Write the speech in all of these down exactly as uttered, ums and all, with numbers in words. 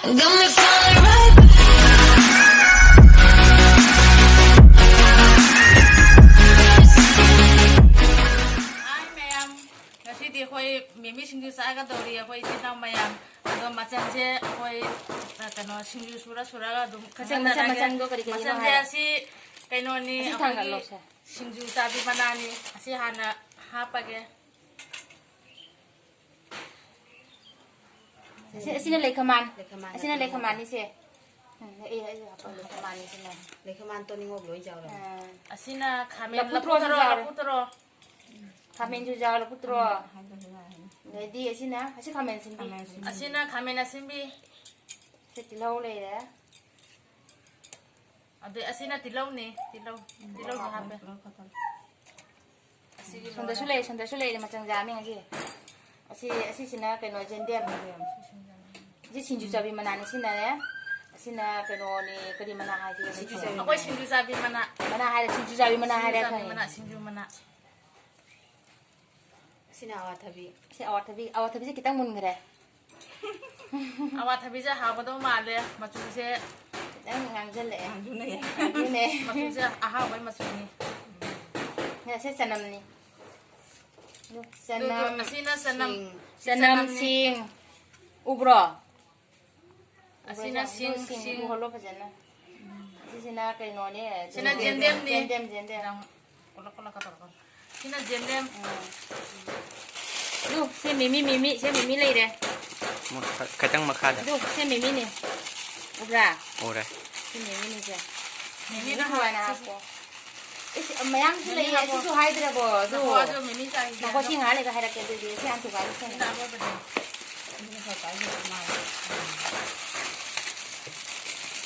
Got me falling right back. ꯍꯥꯏ ꯃꯌꯥꯝ, ꯉꯁꯤꯗꯤ ꯑꯩꯈꯣꯏ ꯃꯤꯃꯤ ꯁꯤꯡꯖꯨ ꯆꯥꯒꯗꯧꯔꯤ ꯑꯩꯈꯣꯏ ꯏꯆꯤꯜ ꯏꯅꯥꯎ ꯃꯌꯥꯝ꯫ ꯑꯗꯣ ꯃꯆꯜꯁꯦ ꯑꯩꯈꯣꯏ, ꯑ, ꯀꯩꯅꯣ, ꯁꯤꯡꯖꯨ ꯁꯨꯔ ꯁꯨꯔꯒ ꯑꯗꯨꯝ ꯃꯆꯜ, ꯃꯆꯜ, ꯈꯪꯍꯟꯖꯔꯛꯑꯒꯦ꯫ ꯃꯆꯜꯗꯣ ꯀꯔꯤ ꯀꯔꯤꯅꯣ ꯃꯆꯜꯁꯦ ꯍꯥꯏꯔꯣ꯫ ꯑꯁꯤ ꯀꯩꯅꯣꯅꯤ, ꯑꯁꯤ ꯑꯩꯈꯣꯏꯒꯤ ꯊꯥꯡꯒꯠꯂꯣꯁꯦ꯫ ꯁꯤꯡꯖꯨ ꯆꯥꯕꯤ ꯃꯅꯥꯅꯤ꯫ ꯑꯁꯤ ꯍꯥꯟꯅ ꯍꯥꯞꯄꯒꯦ꯫ ꯑꯁꯤ, ꯑꯁꯤꯅ ꯂꯩꯈꯃꯥꯟ꯫ ꯂꯩꯈꯃꯥꯟ ꯑꯁꯤꯅ ꯅꯠꯇꯦ, ꯂꯩꯈꯃꯥꯟꯅꯤꯁꯦ꯫ ꯎꯝ, ꯑꯩ, ꯑꯩ ꯍꯥꯞꯄ ꯂꯩꯈꯃꯥꯟꯅꯤꯁꯤꯅ꯫ ꯂꯩꯈꯃꯥꯟ ꯇꯣꯅꯤꯡꯉꯣꯛ ꯂꯣꯏ ꯌꯥꯎꯔꯦ꯫ ꯑꯥ꯫ ꯑꯁꯤꯅ ꯈꯥꯃꯦꯟ ꯂꯐꯨ ꯊꯔꯣꯁꯨ ꯂꯐꯨ ꯊꯔꯣ, ꯌꯥꯎꯔꯦ꯫ ꯂꯐꯨ ꯊꯔꯣ꯫ ꯈꯥꯃꯦꯟꯁꯨ ꯌꯥꯎꯔꯦ, ꯂꯐꯨ ꯊꯔꯣ꯫ ꯎꯝ, ꯍꯥꯏꯗ꯭ꯔꯁꯨ ꯌꯥꯔꯦ꯫ ꯑꯗꯩꯗꯤ ꯑꯁꯤꯅ, ꯑꯁꯤ ꯈꯥꯃꯦꯟ ꯑꯁꯤꯟꯕꯤ꯫ ꯈꯥꯃꯦꯟ ꯑꯁꯤꯟꯕꯤ꯫ ꯑꯁꯤꯅ ꯈꯥꯃꯦꯟ ꯑꯁꯤꯟꯕꯤ꯫ ꯁꯤ ꯇꯤꯜꯍꯧ ꯂꯩꯔꯦ꯫ ꯑꯗꯩ ꯑꯁꯤꯅ ꯇꯤꯜꯍꯧꯅꯤ, ꯇꯤꯜꯍꯧ꯫ ꯇꯤꯜꯍꯧꯁꯨ ꯍꯥꯞꯄꯦ꯫ ꯇꯤꯜꯍꯧ ꯈꯛꯇꯪ꯫ ꯑꯁꯤꯒꯤ ꯁꯣꯝꯗꯁꯨ ꯂꯣꯏꯔꯦ꯫ ꯂꯩ, ꯁꯣꯝꯗꯁꯨ ꯂꯩꯔꯦ, ꯃꯆꯪ ꯌꯥꯝꯃꯤ ꯉꯁꯤ꯫ ꯑꯁꯤ, ꯑꯁꯤꯁꯤꯅ ꯀꯩꯅꯣ, ꯌꯦꯟꯗꯦꯝ꯫ ꯌꯦꯟꯗꯦꯝ꯫ ꯑꯁꯤ ꯁꯤꯡꯖꯨ ꯆꯥꯕꯤ ꯃꯅꯥꯅꯤ, ꯁꯤꯅꯅꯦ꯫ ꯑꯁꯤꯅ ꯀꯩꯅꯣꯅꯤ, ꯀꯔꯤ ꯃꯅꯥ ꯍꯥꯏꯒꯦ? ꯁꯤꯡꯖꯨ ꯆꯥꯕꯤ ꯑꯩꯈꯣꯏ ꯃꯅꯥ꯫ ꯁꯤꯡꯖꯨ ꯆꯥꯕꯤ ꯃꯅꯥ꯫ ꯃꯅꯥ ꯍꯥꯏꯔꯦ, ꯁꯤꯡꯖꯨ ꯆꯥꯕꯤ ꯃꯅꯥ ꯁꯤꯡꯖꯨ ꯍꯥꯏꯔꯦ, ꯆꯥꯕꯤ ꯈꯪꯉꯦ꯫ ꯃꯅꯥ, ꯁꯤꯡꯖꯨ ꯃꯅꯥ꯫ ꯑꯁꯤꯅ ꯑꯋꯥꯊꯕꯤ꯫ ꯁꯤ ꯑꯋꯥꯊꯕꯤ, ꯑꯋꯥꯊꯕꯤꯁꯦ ꯈꯤꯇꯪ ꯃꯨꯟꯈ꯭ꯔꯦ꯫ ꯑꯋꯥꯊꯕꯤꯁꯦ ꯍꯥꯎꯒꯗꯧ ꯃꯥꯜꯂꯦ, ꯃꯆꯨꯁꯦ꯫ ꯈꯤꯇꯪ ꯉꯥꯡꯁꯤꯜꯂꯛꯑꯦ꯫ ꯉꯥꯡꯁꯤꯜꯂꯛꯑꯦ꯫ ꯑꯗꯨꯅꯦ꯫ ꯃꯆꯨꯁꯦ ꯑꯍꯥꯎꯕꯩ ꯃꯆꯨꯅꯤ꯫ ꯁꯤ ꯆꯅꯝꯅꯤ꯫ ꯑꯗꯨ ꯑꯗꯨꯒ ꯆꯅꯝ, ꯑꯁꯤꯅ ꯆꯅꯝ, ꯁꯤꯡ꯫ ꯆꯅꯝ, ꯆꯅꯝꯅꯤ꯫ ꯁꯤꯡ꯫ ꯎꯕ꯭ꯔꯣ? ꯑꯁꯤꯅ ꯁꯤꯡ, ꯁꯤꯡ, ꯁꯤꯡ꯫ ꯎꯍꯜꯂꯣ ꯐꯖꯅ꯫ ꯁꯤꯁꯤꯅ ꯀꯩꯅꯣꯅꯦ, ꯁꯤꯅ ꯌꯦꯟꯗꯦꯝ, ꯌꯦꯟꯗꯦꯝꯅꯤ꯫ ꯌꯦꯟꯗꯦꯝ, ꯌꯦꯟꯗꯦꯝ꯫ ꯌꯥꯝ ꯀꯣꯜꯂꯛ ꯀꯣꯜꯂꯛꯀ ꯇꯧꯔꯒ꯫ ꯁꯤꯅ ꯌꯦꯟꯗꯦꯝ꯫ ꯎꯝ꯫ ꯑꯗꯨ, ꯁꯤ ꯃꯤꯃꯤ, ꯃꯤꯃꯤ, ꯁꯤ ꯃꯤꯃꯤ ꯂꯩꯔꯦ꯫ ꯃꯈꯥ-, ꯈꯤꯇꯪ ꯃꯈꯥꯗ꯫ ꯑꯗꯨ, ꯁꯤ ꯃꯤꯃꯤꯅꯤ꯫ ꯎꯕ꯭ꯔꯥ? ꯎꯔꯦ꯫ ꯁꯤ ꯃꯤꯃꯤꯅꯤ ꯁꯦ꯫ ꯃꯤꯃꯤꯗꯣ ꯃꯤꯃꯤ ꯊꯋꯥꯏꯅ ꯍꯥꯞꯄꯁꯦ꯫ ꯍꯥꯞꯄꯣ꯫ ꯏꯁ, ꯃꯌꯥꯝꯁꯨ ꯃꯤꯃꯤ ꯂꯩꯌꯦ, ꯍꯥꯞꯄꯣ꯫ ꯁꯤꯁꯨ ꯍꯥꯏꯗ꯭ꯔꯕꯣ? ꯑꯗꯨ ꯉꯥꯏꯈꯣ, ꯑꯗꯨ ꯃꯤꯃꯤ ꯆꯥꯏꯁꯦ ꯉꯥꯏꯈꯣ, ꯁꯤ ꯑꯗꯣ꯫ ꯉꯥꯏꯍꯥꯛ ꯂꯩꯔꯒ ꯍꯥꯏꯔꯛꯀꯦ, ꯑꯗꯨꯗꯤ ꯁꯤ ꯍꯥꯟꯅ ꯊꯨꯒꯥꯏꯔꯁꯦ꯫ ꯁꯤꯅ ꯑꯔꯣꯏꯕꯅꯦ꯫ ꯑꯗꯨꯒ ꯁꯔꯄ꯭ꯔꯥꯏꯁ ꯑꯣꯏꯔꯗꯤ ꯃꯥꯜꯂꯦ꯫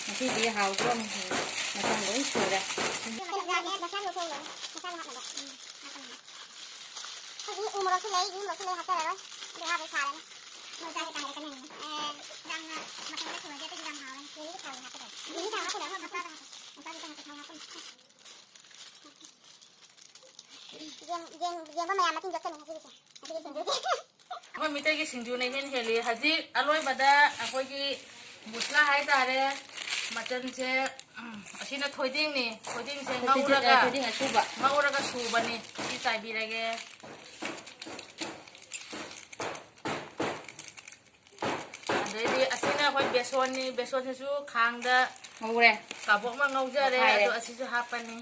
ꯉꯁꯤꯗꯤ ꯍꯥꯎꯗ꯭ꯔꯣ? ꯃꯆꯜ ꯂꯣꯏ ꯁꯨꯔꯦ꯫ ꯃꯁꯥꯂꯥ ꯍꯥꯞꯅꯕ꯫ ꯎꯝ, ꯍꯥꯞꯄꯅꯤ꯫ ꯑꯩꯈꯣꯏꯒꯤ ꯎ ꯃꯣꯔꯣꯛꯁꯨ ꯂꯩ, ꯌꯨꯝ ꯃꯣꯔꯣꯛꯁꯨ ꯂꯩ, ꯍꯥꯞꯆꯔꯔꯣꯏ꯫ ꯑꯗꯨ ꯍꯥꯞꯄ ꯁꯥꯔꯅꯤ꯫ ꯃꯣꯏ ꯆꯥꯒꯦ ꯇꯥꯔꯦ ꯀꯅꯥꯅꯣ? ꯑꯦ, ꯌꯥꯝꯅ ꯃꯆꯜꯗ ꯁꯨꯔꯗꯤ ꯑꯇꯩꯗꯤ ꯌꯥꯝ ꯍꯥꯎꯔꯅꯤ꯫ ꯃꯤꯃꯤꯒꯤ ꯊꯥꯎꯗꯤ ꯍꯥꯞꯀꯗꯕ꯫ ꯃꯤꯃꯤ ꯊꯥꯎ ꯍꯥꯞꯄꯗ ꯑꯃꯨꯛ ꯃꯁꯥꯗ ꯍꯥꯞꯄꯣ꯫ ꯃꯁꯥꯗ ꯍꯥꯞꯄ ꯊꯥꯎ ꯍꯥꯞꯄꯅꯤ꯫ ꯌꯦꯡ-, ꯌꯦꯡ-, ꯌꯦꯡꯕ ꯃꯌꯥꯝ ꯃꯇꯤꯟ ꯌꯣꯠꯁꯟꯅꯤ ꯉꯁꯤꯒꯤꯁꯦ꯫ ꯉꯁꯤꯒꯤ ꯁꯤꯡꯖꯨꯁꯦ꯫ ꯑꯩꯈꯣꯏ ꯃꯤꯇꯩꯒꯤ ꯁꯤꯡꯖꯨꯅ ꯏꯍꯦꯟ ꯍꯦꯜꯂꯤ꯫ ꯍꯧꯖꯤꯛ ꯑꯂꯣꯏꯕꯗ ꯑꯩꯈꯣꯏꯒꯤ ꯃꯨꯁꯂꯥ ꯍꯥꯏꯇꯥꯔꯦ꯫ ꯃꯆꯜꯁꯦ, ꯎꯝ, ꯑꯁꯤꯅ ꯊꯣꯏꯗꯤꯡꯅꯤ꯫ ꯊꯣꯏꯗꯤꯡꯁꯦ ꯊꯣꯏꯗꯤꯡ, ꯉꯧꯔꯒ, ꯊꯣꯏꯗꯤꯡ ꯑꯁꯨꯕ꯫ ꯉꯧꯔꯒ ꯁꯨꯕꯅꯤ꯫ ꯁꯤ ꯆꯥꯏꯕꯤꯔꯒꯦ꯫ ꯑꯗꯩꯗꯤ ꯑꯁꯤꯅ ꯑꯩꯈꯣꯏ ꯕꯦꯁꯣꯟꯅꯤ꯫ ꯕꯦꯁꯣꯟꯁꯤꯁꯨ ꯈꯥꯡꯗ ꯉꯧꯔꯦ꯫ ꯀꯥꯕꯣꯛ ꯑꯃ ꯉꯧꯖꯔꯦ꯫ ꯇꯣꯈꯥꯏꯔꯦ꯫ ꯑꯗꯣ ꯑꯁꯤꯁꯨ ꯍꯥꯞꯄꯅꯤ꯫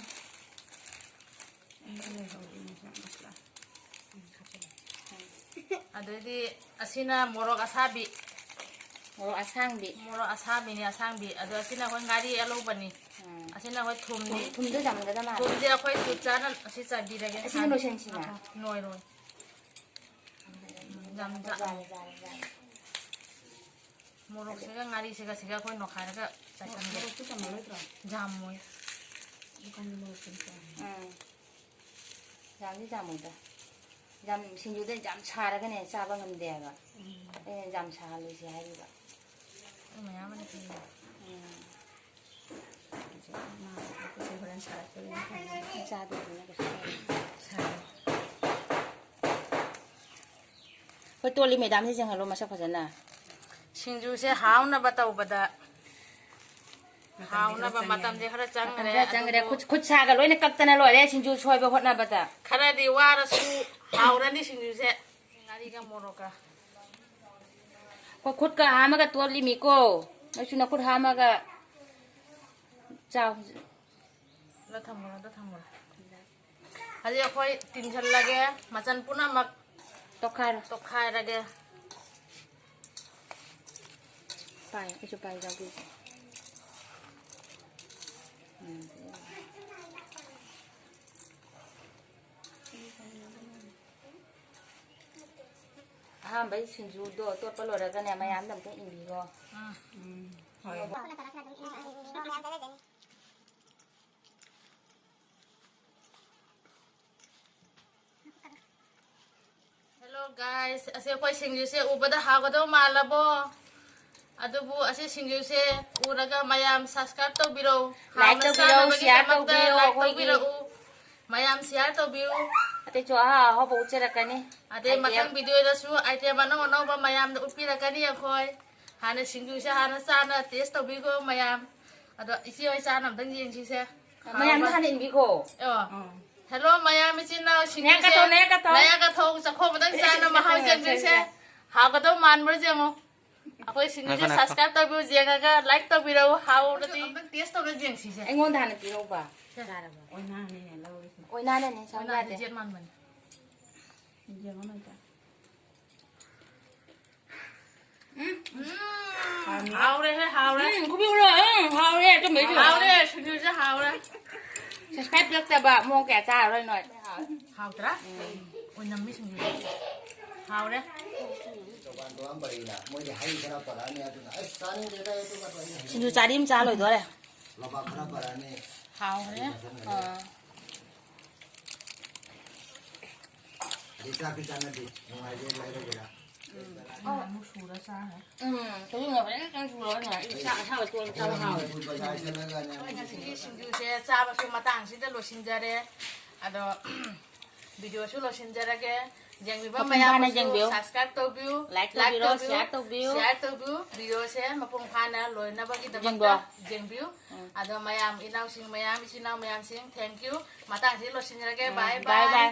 ꯑꯗꯩꯗꯤ ꯑꯁꯤꯅ ꯃꯣꯔꯣꯛ ꯑꯁꯥꯕꯤ꯫ ꯃꯣꯔꯣꯛ ꯑꯁꯥꯡꯕꯤ꯫ ꯃꯣꯔꯣꯛ ꯑꯁꯥꯕꯤꯅꯤ, ꯑꯁꯥꯡꯕꯤ꯫ ꯑꯗꯣ ꯑꯁꯤꯅ ꯑꯩꯈꯣꯏ ꯉꯥꯔꯤ ꯑꯂꯧꯕꯅꯤ꯫ ꯎꯝ꯫ ꯑꯁꯤꯅ ꯑꯩꯈꯣꯏ ꯊꯨꯝꯅꯤ꯫ ꯊꯨꯝ, ꯊꯨꯝꯗꯣ ꯌꯥꯝꯒꯗꯕ ꯃꯥꯜꯂꯦ꯫ ꯊꯨꯝꯁꯦ ꯑꯩꯈꯣꯏ ꯆꯞ ꯆꯥꯅ ꯑꯁꯤ ꯆꯥꯏꯕꯤꯔꯒꯦ꯫ ꯑꯁꯤꯒ ꯂꯣꯏꯁꯟꯁꯤꯔꯥ? ꯅꯣꯏꯔꯣꯏ꯫ ꯌꯥꯝ ꯖꯥ-, ꯌꯥꯔꯦ, ꯌꯥꯔꯦ, ꯌꯥꯔꯦ꯫ ꯃꯣꯔꯣꯛꯁꯤꯒ ꯉꯥꯔꯤꯁꯤꯒ ꯁꯤꯒ ꯑꯩꯈꯣꯏ ꯅꯣꯈꯥꯏꯔꯒ ꯆꯥꯏꯁꯟꯒꯦ꯫ ꯃꯣꯔꯣꯛꯇꯤ ꯆꯥꯝꯃꯜꯂꯣꯏꯗ꯭ꯔꯣ? ꯌꯥꯝꯃꯣꯏ꯫ ꯗꯨꯀꯥꯟꯒꯤ ꯃꯣꯔꯣꯛꯇꯨꯅꯤ ꯆꯥꯝꯃ꯫ ꯎꯝ꯫ ꯌꯥꯝꯗꯤ ꯌꯥꯝꯃꯣꯏꯗ꯫ ꯌꯥꯝ, ꯁꯤꯡꯖꯨꯗ ꯌꯥꯝ ꯁꯥꯔꯒꯅꯦ ꯆꯥꯕ ꯉꯝꯗꯦ ꯍꯥꯏꯕ꯫ ꯎꯝ꯫ ꯑꯩꯅ ꯌꯥꯝ ꯁꯥꯍꯜꯂꯣꯏꯁꯦ ꯍꯥꯏꯔꯤꯕ꯫ ꯑꯗꯨ ꯃꯌꯥꯝ ꯑꯃꯅ ꯐꯩꯌꯦ꯫ ꯎꯝ꯫ ꯍꯧꯖꯤꯛ ꯃꯥ ꯑꯩꯈꯣꯏꯁꯦ ꯍꯣꯔꯦꯟ ꯁꯥꯔꯛꯇꯣꯔꯤꯅꯤ ꯈꯪꯉꯦ꯫ ꯆꯥꯗꯣꯏꯅꯤꯅ ꯀꯩꯁꯨ ꯇꯧꯔꯣꯏ꯫ ꯁꯥꯔꯦ꯫ ꯍꯣꯏ, ꯇꯣꯜꯂꯤ ꯃꯦꯗꯥꯝꯁꯦ ꯌꯦꯡꯍꯜꯂꯣ ꯃꯁꯛ ꯐꯖꯅ꯫ ꯁꯤꯡꯖꯨꯁꯦ ꯍꯥꯎꯅꯕ ꯇꯧꯕꯗ ꯃꯇꯝꯗꯤ ꯈꯔ ꯍꯥꯎꯅꯕ ꯆꯪꯉꯦ꯫ ꯃꯇꯝꯗꯤ ꯈꯔ ꯆꯪꯈ꯭ꯔꯦ, ꯃꯇꯝ ꯈꯔ ꯆꯪꯈ꯭ꯔꯦ꯫ ꯑꯗꯨꯕꯨ ꯈꯨꯠ, ꯈꯨꯠ ꯁꯥꯒ ꯂꯣꯏꯅ ꯀꯛꯇꯅ ꯂꯣꯏꯔꯦ ꯁꯤꯡꯖꯨ ꯁꯣꯏꯕ ꯍꯣꯠꯅꯕꯗ꯫ ꯈꯔꯗꯤ ꯋꯥꯔꯁꯨ ꯍꯥꯎꯔꯅꯤ ꯁꯤꯡꯖꯨꯁꯦ꯫ ꯉꯥꯔꯤꯒ ꯃꯣꯔꯣꯛꯀ꯫ ꯍꯣꯏ, ꯈꯨꯠꯀ ꯍꯥꯝꯃꯒ ꯇꯣꯠꯂꯤꯃꯤꯀꯣ꯫ ꯅꯣꯏꯁꯨ ꯅꯈꯨꯠ ꯍꯥꯝꯃꯒ ꯆꯥꯎ꯫ ꯑꯗ ꯊꯝꯃꯨꯔꯣ, ꯑꯗ ꯊꯝꯃꯨꯔꯣ꯫ ꯍꯧꯖꯤꯛ ꯑꯩꯈꯣꯏ ꯇꯤꯟꯁꯤꯜꯂꯒꯦ, ꯃꯆꯜ ꯄꯨꯝꯅꯃꯛ ꯇꯣꯈꯥꯏꯔꯣ꯫ ꯇꯣꯈꯥꯏꯔꯒꯦ꯫ ꯄꯥꯏ, ꯑꯩꯁꯨ ꯄꯥꯏ ꯌꯥꯎꯒꯦ꯫ ꯎꯝ꯫ ꯑꯍꯥꯟꯕꯩ ꯁꯤꯡꯖꯨꯗꯣ ꯇꯣꯠꯄ ꯂꯣꯏꯔꯒꯅꯦ, ꯃꯌꯥꯝꯗ ꯑꯝꯇ ꯏꯟꯕꯤꯔꯣ꯫ ꯎꯝ꯫ ꯍꯣꯏ꯫ Hello guys, ꯑꯁꯤ ꯑꯩꯈꯣꯏ ꯁꯤꯡꯖꯨꯁꯦ ꯎꯕꯗ ꯍꯥꯎꯒꯗꯧ ꯃꯥꯜꯂꯕꯣ? ꯑꯗꯨꯕꯨ ꯑꯁꯤ ꯁꯤꯡꯖꯨꯁꯦ ꯎꯔꯒ ꯃꯌꯥꯝ subscribe ꯇꯧꯕꯤꯔꯣ꯫ Like ꯍꯥꯎꯅ ꯇꯧꯕꯤꯔꯣ, ꯆꯥꯅꯕꯒꯤꯗꯃꯛꯇ share ꯇꯧꯕꯤꯔꯣ, like ꯑꯩꯈꯣꯏꯒꯤ ꯇꯧꯕꯤꯔꯛꯎ꯫ ꯃꯌꯥꯝ share ꯇꯧꯕꯤꯌꯨ꯫ ꯑꯇꯩꯁꯨ ꯑꯍꯥꯎ ꯑꯍꯥꯎꯕ ꯎꯠꯆꯔꯛꯀꯅꯤ꯫ ꯑꯗꯩ item꯫ ꯃꯊꯪ videoꯗꯁꯨ item ꯑꯅꯧ ꯑꯅꯧꯕ ꯃꯌꯥꯝꯗ ꯎꯠꯄꯤꯔꯛꯀꯅꯤ ꯑꯩꯈꯣꯏ꯫ ꯍꯥꯟꯅ ꯁꯤꯡꯖꯨꯁꯦ ꯍꯥꯟꯅ ꯆꯥꯅ ꯇꯦꯁ ꯇꯧꯕꯤꯈꯣ ꯃꯌꯥꯝ꯫ ꯑꯗꯣ ꯏꯆꯦ ꯍꯣꯏ ꯆꯥꯅ ꯑꯝꯇꯪ ꯌꯦꯡꯁꯤꯁꯦ꯫ ꯃꯌꯥꯝꯗ ꯍꯥꯟꯅ ꯏꯟꯕꯤꯈꯣ꯫ ꯑꯣ꯫ ꯍꯦꯜꯂꯣ ꯃꯌꯥꯝ, ꯏꯆꯤꯟ ꯏꯅꯥꯎ ꯁꯤꯡꯖꯨꯁꯦ ꯅꯌꯥ ꯀꯠꯇꯧ, ꯅꯌꯥ ꯀꯠꯇꯧ꯫ ꯅꯌꯥ ꯀꯠꯊꯧ, ꯆꯥꯛꯈꯣꯝ ꯑꯝꯇꯪ ꯆꯥꯅ ꯃꯍꯥꯎ ꯌꯦꯡꯕꯤꯁꯦ꯫ ꯍꯥꯎꯒꯗꯧ ꯃꯥꯟꯕ꯭ꯔꯥ ꯌꯦꯡꯉꯣ꯫ ꯑꯩꯈꯣꯏ ꯁꯤꯡꯖꯨꯁꯦ ꯉꯥꯏꯈꯣ, ꯉꯥꯏꯈꯣ꯫ Subscribe ꯇꯧꯕꯤꯌꯨ, ꯌꯦꯡꯉꯒ like ꯇꯧꯕꯤꯔꯛꯎ, ꯍꯥꯎꯔꯗꯤ꯫ ꯑꯝꯇꯪ taste ꯇꯧꯔ ꯌꯦꯡꯁꯤꯁꯦ꯫ ꯑꯩꯉꯣꯟꯗ ꯍꯥꯟꯅ ꯄꯤꯔꯛꯎꯕ꯫ ꯁꯦ꯫ ꯆꯥꯔꯕ? ꯑꯣꯏꯅꯥꯅꯦ ꯂꯧꯔꯤꯁꯦ꯫ ꯑꯣꯏꯅꯥꯅꯅꯦ ꯁꯝ ꯑꯣꯏꯅꯥꯁꯦ ꯌꯥꯗꯦ꯫ ꯖꯦꯠ ꯃꯥꯟꯕꯅꯤ꯫ ꯌꯦꯡꯉꯣ ꯅꯣꯏꯗ꯫ ꯎꯝ, ꯍꯥꯎꯔꯦꯍꯦ, ꯍꯥꯎꯔꯦ꯫ ꯎꯝ, ꯈꯨꯕꯤꯎꯔꯣ, ꯎꯝ, ꯍꯥꯎꯔꯦ, ꯑꯆꯨꯝꯕꯩꯁꯨ꯫ ꯍꯥꯎꯔꯦ, ꯁꯤꯡꯖꯨꯁꯦ ꯍꯥꯎꯔꯦ꯫ Subscribe ꯄꯤꯔꯛꯇꯕ ꯃꯑꯣꯡ ꯀꯌꯥ ꯆꯥꯔꯔꯣꯏ ꯅꯣꯏ꯫ ꯍꯥꯎꯇ꯭ꯔꯥ? ꯑꯣꯏꯅꯝꯃꯤ ꯁꯤꯡꯖꯨꯁꯦ꯫ ꯍꯥꯎꯔꯦ꯫ ꯇꯣꯉꯥꯟ ꯇꯣꯉꯥꯟ ꯄꯔꯦꯡꯗ ꯃꯣꯏꯗꯤ ꯍꯩ ꯈꯔ ꯄꯜꯂꯛꯑꯅꯤ ꯑꯗꯨꯅ ꯑꯁ ꯆꯥꯅꯤꯡꯗꯦꯗ ꯑꯗꯨꯒ ꯑꯩꯅ ꯍꯩꯅꯗꯦ꯫ ꯁꯤꯡꯖꯨ ꯆꯥꯔꯤ ꯑꯃ ꯆꯥ ꯂꯣꯏꯗꯣꯔꯦ꯫ ꯂꯣꯕꯥꯛ ꯈꯔ ꯄꯜꯂꯛꯑꯅꯤ꯫ ꯍꯥꯎꯔꯦ꯫ ꯑꯥ꯫ ꯑꯗꯩ ꯆꯥꯛꯇꯤ ꯆꯥꯅꯗꯦ꯫ ꯅꯨꯡꯉꯥꯏꯕ ꯍꯦꯛ ꯂꯩꯔꯒꯦꯔꯥ꯫ ꯑꯃꯨꯛ ꯁꯨꯔ ꯆꯥꯈ꯭ꯔꯦ꯫ ꯎꯝ, ꯊꯣꯏꯗꯤꯡꯅ ꯐꯖꯅ ꯆꯪ ꯁꯨꯔꯒꯅꯦ ꯑꯩ ꯆꯥꯛ ꯑꯁꯥꯕ ꯇꯣꯠꯂ ꯆꯥꯕ ꯍꯥꯎꯋꯦ꯫ ꯕꯖꯥꯔ ꯆꯠꯂꯒꯅꯦ꯫ ꯍꯣꯏ, ꯉꯁꯤꯒꯤ ꯁꯤꯡꯖꯨꯁꯦ ꯆꯥꯕꯁꯨ ꯃꯇꯥꯡꯁꯤꯗ ꯂꯣꯏꯁꯤꯟꯖꯔꯦ꯫ ꯑꯗꯣ videoꯁꯨ ꯂꯣꯏꯁꯤꯟꯖꯔꯒꯦ꯫ ꯌꯦꯡꯕꯤꯕ ꯃꯄꯨꯡ ꯃꯌꯥꯝ ꯐꯥꯅ ꯑꯃꯁꯨ ꯌꯦꯡꯕꯤꯌꯨ꯫ Subscribe ꯇꯧꯕꯤꯌꯨ, Like like ꯇꯧꯕꯤꯔꯣ, ꯇꯧꯕꯤꯌꯨ, share ꯇꯧꯕꯤꯌꯨ꯫ Share ꯇꯧꯕꯤꯌꯨ꯫ Videoꯁꯦ ꯃꯄꯨꯡ ꯐꯥꯅ ꯂꯣꯏꯅꯕꯒꯤꯗꯃꯛꯇ ꯌꯦꯡꯕꯤꯌꯣ꯫ ꯌꯦꯡꯕꯤꯌꯨ꯫ ꯎꯝ꯫ ꯑꯗꯣ ꯃꯌꯥꯝ ꯏꯅꯥꯎꯁꯤꯡ ꯃꯌꯥꯝ ꯏꯆꯤꯟ ꯏꯅꯥꯎ ꯃꯌꯥꯝꯁꯤꯡ thank you꯫ ꯃꯇꯥꯡꯁꯤꯗ ꯂꯣꯏꯁꯤꯟꯖꯔꯒꯦ꯫ ꯎꯝ, Bye bye bye꯫ bye꯫